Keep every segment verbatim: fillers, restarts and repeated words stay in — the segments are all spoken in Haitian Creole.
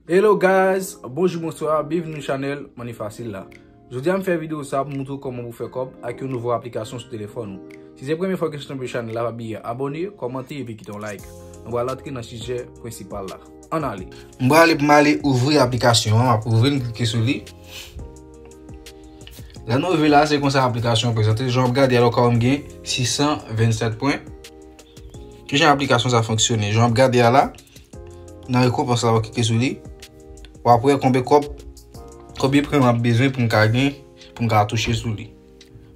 Hello guys, bonjou, bonswa, byenveni sou chanèl Money Facile la. Jodi a m fè videyo sa pou moutre w kòman pou fè kòb ak yon nouvo aplikasyon sou telefòn ou. Si se premye fwa ke w tonbe sou chanèl la, pa bliye abòne, kòmante epi kite yon like. Nou pral antre nan sijè prensipal la. Ann ale. M prale pou m ale ouvri aplikasyon an, m ap ouvri l, m klike sou li. Lè nou rive la, se konsa aplikasyon an prezante. Jan w ap gade a la, ou ka wè m gen sis san vennsèt pwen. Kijan aplikasyon sa fonksyone? Jan w ap gade a la, nan rekonpans la, w ap klike sou li. W ap wè konbyen kòb, konbyen pwen m ap bezwen pou m ka gen, pou m ka touche sou li.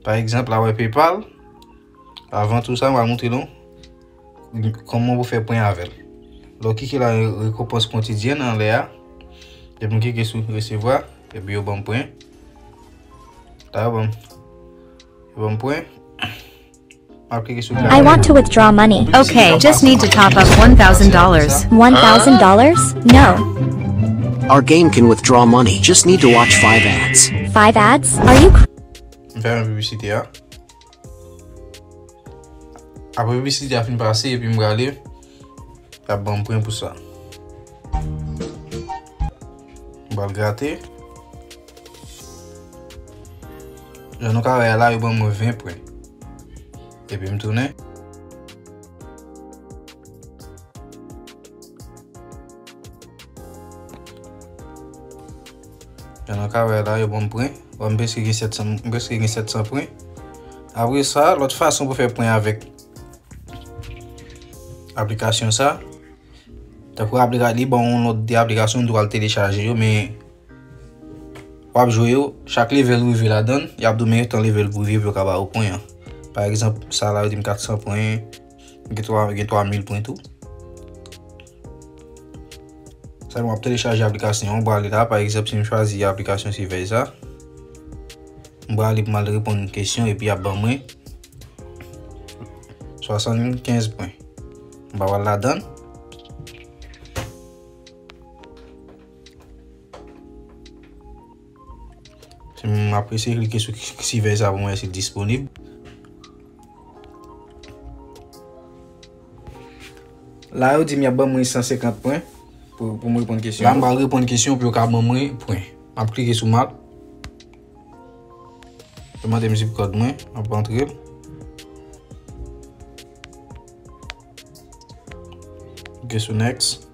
Pa egzanp, la, w wè PayPal. Avan tou sa, m pral moutre nou kòman pou fè pwen avè l. Lè w klike la, rekonpans kotidyèn anlè a. Depi m klike sou resevwa, epi yo ban m pwen. La, yo ban m, yo ban m pwen. M ap klike sou I want to withdraw money. Okay, just need to top up one thousand dollars. One thousand dollars? No. Our game can withdraw money. Just need to watch five ads. Five ads? Are you cr- M fèmen piblisite a. Apre piblisite a fin pase, epi m prale, y ap ban m pwen pou sa. M pral grate. Jan nou ka wè a la, yo ban mwen ven pwen. Epi m tounen. Jan nou ka wè la, yo ban m pwen. Bon, m prèske gen sèt san, m prèske gen sèt san pwen. Apre sa, lòt fason pou fè pwen avèk aplikasyon sa, tankou aplika-, li ban w yon lòt de aplikasyon, ou dwe al telechaje yo, men w ap jwe yo, chak level ou rive ladan l, y ap di w men tan level pou rive pou yo ka ba ou pwen an. Pa egzanp, sa la, yo di m kat san pwen, gen twa, gen twa mil pwen tou. Sa, m ap telechaje aplikasyon an, m prale la, pa egzanp, si m chwazi aplikasyon Sivèy sa, m prale pou m al reponn kesyon, epi y ap ban mwen swasannkenz pwen. M pa pral ladan l. Si m ap eseye klike sou Sivèy sa pou m wè si l disponib. La, yo di m y ap ban mwen san senkant pwen pou, pou m reponn kesyon. La, m pral reponn kesyon pou yo ka ban mwen pwen. M ap klike sou map. Yo mande m zip kòd mwen, m ap antre l. Klike sou next.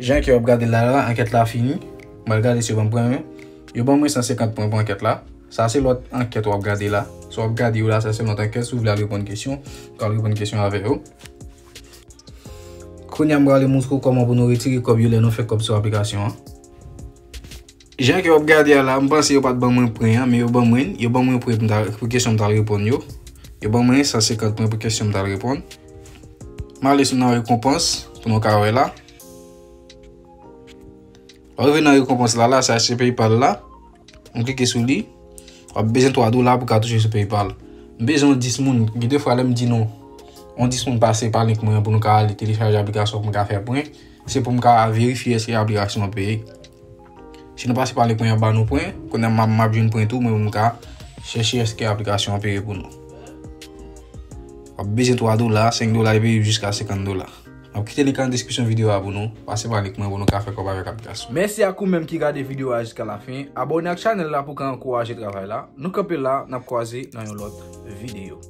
Jan ke w ap gade la, la, ankèt la fini. M al gade si yo ban m pwen, men yo ban mwen san senkant pwen pou ankèt la. Sa se lòt ankèt w ap gade la. Sa w ap gade yo la, sa se lòt ankèt. Si w vle al reponn kesyon, w ka al reponn kesyon avè yo. Kounye a, m prale montre w kòman pou nou retire kòb yo lè nou fè kòb sou aplikasyon an. Jan ke w ap gade a la, m panse yo pa t ban mwen pwen an, men yo ban mwen, yo ban mwen pwen pou m ta, pou kesyon m t al reponn yo. Yo ban mwen san senkant pwen pou kesyon m t al reponn. M ale sou nan rekonpans pou nou ka wè la. Lè w rive nan rekonpans la, la, sa se PayPal la. M klike sou li. W ap bezwen twa dola pou ka touche sou PayPal. M bezwen dis moun. Gen de fwa lè m di nou, yon dis moun pase pa link mwen an pou nou ka ale telechaje aplikasyon pou m ka fè pwen. Se pou m ka verifye èske aplikasyon an peye. Si nou pase pa link mwen an, ba nou pwen. Kounye a m ap, m ap jwenn pwen tou, mwen pou m ka chèche èske aplikasyon an peye pou nou. W ap bezwen twa dola, senk dola, epi jiska senkant dola. M ap kite link nan deskripsyon videyo a pou nou. Pase pa link mwen pou nou ka fè kòb avèk aplikasyon. Mèsi ak ou menm ki gade videyo a jiska lafen. Abòne ak chanèl la pou ka ankouraje travay la. Nou kanpe la, n ap kwaze nan yon lòt videyo.